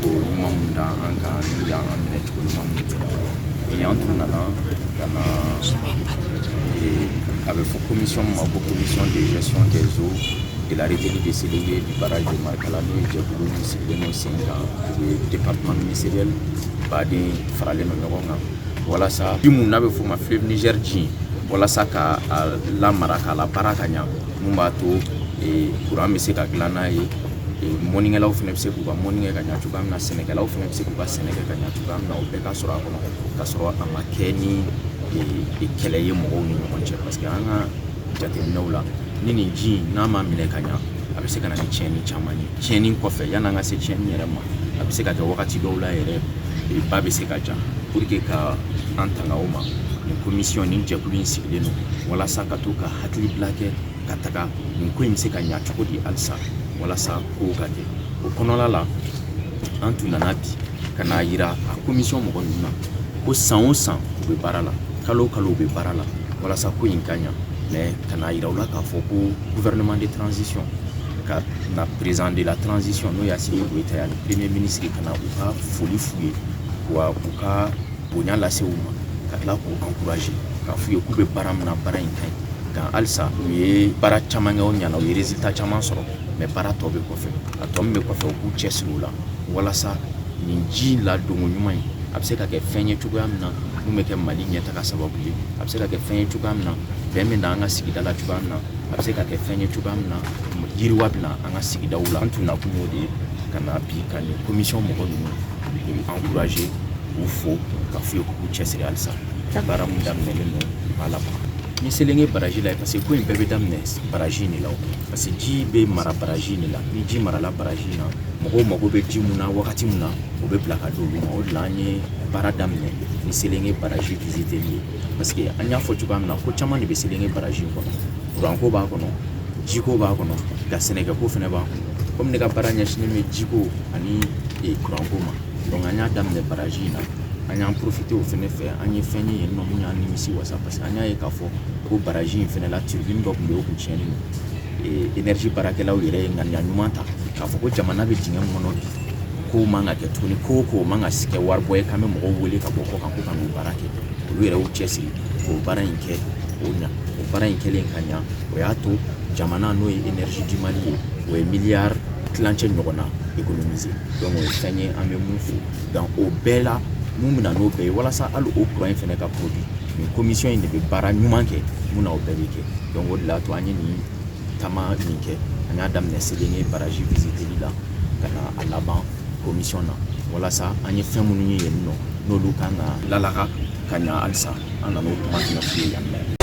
cogo ɲuman mun da an kan, n'u y'an minɛ cogo ɲuman mun kɛ. Bi an tun nana ka na, a bɛ fɔ commission min ma ko commission de gestion des eaux de la retenue de Sélingué, du barrage de Markala, n'o ye jɛkulu min sigilen don sen kan, u ye département ministériel baden faralen don ɲɔgɔn kan walasa ji mun n'a bɛ f'o ma fleuve Niger ji, walasa ka a lamara, k'a labaara ka ɲa, mun b'a to courant bɛ se ka dilan n'a ye, mɔnikɛlaw fana bɛ se k'u ka mɔni kɛ ka ɲa cogoya min na, sɛnɛkɛlaw fana bɛ se k'u ka sɛnɛ kɛ ka ɲa cogoya min na, o bɛɛ ka sɔrɔ a kɔnɔ ka sɔrɔ a ma kɛ ni kɛlɛ ye mɔgɔw ni ɲɔgɔn cɛ. Parce que an ka jateminɛw la, ni nin ji in n'a ma minɛ ka ɲa, a bɛ se ka na ni tiɲɛni caman ye. Tiɲɛni kɔfɛ, yan'an ka se tiɲɛni yɛrɛ ma, a bɛ se ka kɛ wagati dɔw la yɛrɛ, ba bɛ se ka ja. Pour que ka an tanga o ma, nin commission, nin jɛkulu in sigilen don walasa ka to ka hakili bila kɛ ka taga nin ko in bɛ se ka ɲa cogo di halisa, walasa kow ka kɛ. O kɔnɔna la, an tun nana bi ka n'a yira a commission mɔgɔ ninnu na ko san o san u bɛ baara la, kalo o kalo u bɛ baara la walasa ko in ka ɲa. Mais ka n'a yira u la k'a fɔ ko gouvernement de transition, ka na président de la transition, n'o ye Assimi Goïta ye, ani premier ministre, ka na u ka foli f'u ye, wa u ka bonya lase u ma, ka tila k'u encourager, k'a f'u ye k'u bɛ baara min na, baara in ka ɲi. Nka halisa u ye baara caman kɛ, o ɲɛna, u ye résultat caman sɔrɔ, mais baara tɔ bɛ kɔfɛ. A tɔ min bɛ kɔfɛ, u k'u cɛsiri o la walasa nin ji ladonko ɲuman in, a bɛ se ka kɛ fɛn ye cogoya min na mun bɛ kɛ Mali ɲɛtaga sababu ye, a bɛ se ka kɛ fɛn ye cogoya min na bɛn bɛ na an ka sigida la cogoya min na, a bɛ se ka kɛ fɛn ye cogoya min na yiriwa bɛ na an ka sigidaw la. An tun nakun y'o de ye, ka na bi ka nin commission mɔgɔ ninnu encourager, k'u fo, ka f'u ye k'u cɛsiri halisa, baara mun daminɛlen don, u b'a laban. Ni Sélingué barrage la, parce que ko in bɛɛ bɛ daminɛ barrage in de la, parce que ji bɛ mara barrage in de la. Ni ji marala barrage in na, mɔgɔw mago bɛ ji mun na wagati min na, o bɛ bila ka d'olu ma. O de la an ye baara daminɛ ni Sélingué barrage visiteli ye, parce que an y'a fɔ cogoya min na, ko caman de bɛ Sélingué barrage in kɔnɔ. Kuranko b'a kɔnɔ, jiko b'a kɔnɔ, nka sɛnɛkɛko fana b'a kɔnɔ. Komi ne ka baara ɲɛsinnen bɛ jiko ani kuranko ma, donc an y'a daminɛ barrage in na. An y'an profiter o fɛnɛ fɛ, an ye fɛn ye yen nɔ mun y'an nimisi wasa, parce que an y'a ye k'a fɔ ko barrage in fɛnɛ la, turbine dɔ tun bɛ yen, o kun tiɲɛnen don. Énergie baarakɛlaw yɛrɛ ye ŋaniya ɲuman ta k'a fɔ ko jamana bɛ dingɛ min kɔnɔ bi, kow man ka kɛ tuguni, ko o ko man ka kɛ waribɔ ye k'an bɛ mɔgɔw wele ka bɔ kɔ kan ko ka n'o baara kɛ. Olu yɛrɛ y'u cɛsiri k'o baara in kɛ, o ɲa. O baara in kɛlen ka ɲa, o y'a to jamana, n'o ye Énergie du Mali ye, o ye miliyari 1.5 ɲɔgɔnna économiser. Donc o ye fɛn ye an bɛ mun fo. Donc o bɛɛ la, mun bɛ na n'o bɛɛ ye, walasa hali o courant in fɛnɛ ka produit, nin commission in de bɛ baara ɲuman kɛ mun na o bɛɛ bɛ kɛ. Donc o de la to an ye nin taama nin kɛ. An y'a daminɛ Sélingué barrage visiteli la ka na a laban commission na, walasa an ye fɛn minnu ye yen nɔ, n'olu kan ka lalaga ka ɲa halisa, an nan'o kuma fɛnɛ f'u ye yan nɔ.